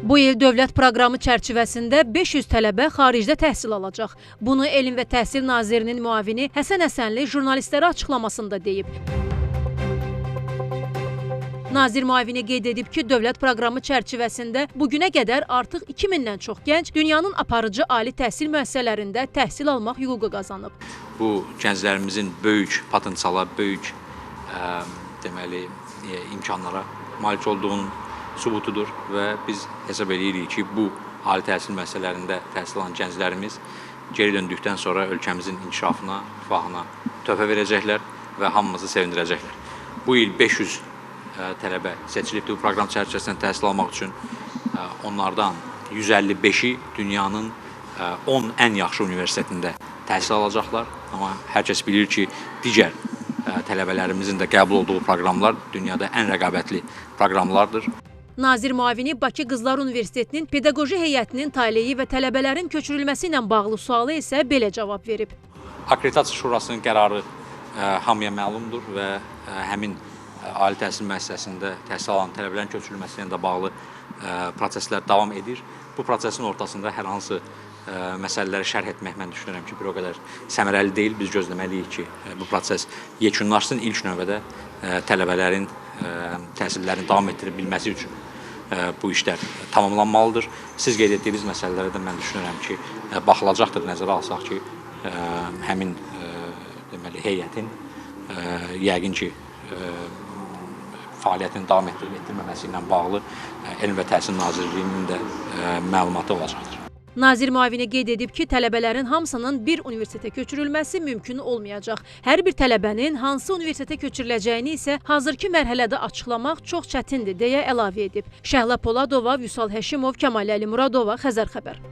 Bu il dövlət proqramı çərçivəsində 500 tələbə xaricdə təhsil alacaq. Bunu Elm və Təhsil Nazirinin müavini Həsən Həsənli jurnalistlərə açıqlamasında deyib. Nazir müavini qeyd edib ki, dövlət proqramı çərçivəsində bugünə qədər artıq 2000-dən çox gənc dünyanın aparıcı ali təhsil müəssisələrində təhsil almaq hüququ qazanıb. Bu gənclərimizin böyük potensiala, böyük deməli imkanlara malik olduğunun sübutudur və biz hesab edirik ki, bu ali təhsil müəssisələrində təhsil alan gənclərimiz geri döndükdən sonra ölkəmizin inkişafına, rifahına töhfə verəcəklər və hamımızı sevindirəcəklər. Bu il 500 tələbə seçilibdir bu proqram çərçivəsində təhsil almaq üçün. Onlardan 155-i dünyanın 10 ən yaxşı universitetində təhsil alacaqlar. Amma hər kəs bilir ki, digər tələbələrimizin də qəbul olduğu proqramlar dünyada ən rəqabətli proqramlardır. Nazir müavini Bakı Qızlar Universitetinin pedaqoji heyətinin taleyi və tələbələrin köçürülməsi ilə bağlı sualı isə belə cavab verib. Akkreditasiya Şurasının qərarı hamıya məlumdur və həmin ali təhsil müəssisəsində təhsil alan tələbələrin köçürülməsi ilə də bağlı proseslər davam edir. Bu prosesin ortasında hər hansı məsələləri şərh etmək mən düşünürəm ki, bir o qədər səmərəli deyil. Biz gözləməliyik ki, bu proses yekunlaşsın. İlk növbədə tələbələrin təhsillərini davam etdirə bilməsi üçün bu işlər tamamlanmalıdır. Siz qeyd etdiyiniz məsələlərə də mən düşünürəm ki, baxılacaqdır. Nəzərə alsaq ki, həmin deməli heyətin yəqin ki, fəaliyyətini davam etdirib etdirməməsi ilə bağlı Elm və Təhsil Nazirliyinin də məlumatı olacaqdır. Nazir müavini qeyd edib ki, tələbələrin hamısının bir universitetə köçürülməsi mümkün olmayacaq. Hər bir tələbənin hansı universitetə köçürüləcəyini isə hazırki mərhələdə açıqlamaq çox çətindir deyə əlavə edib. Şəhla Poladova, Vüsal Həşimov, Kəmal Əlimuradova, Xəzər Xəbər.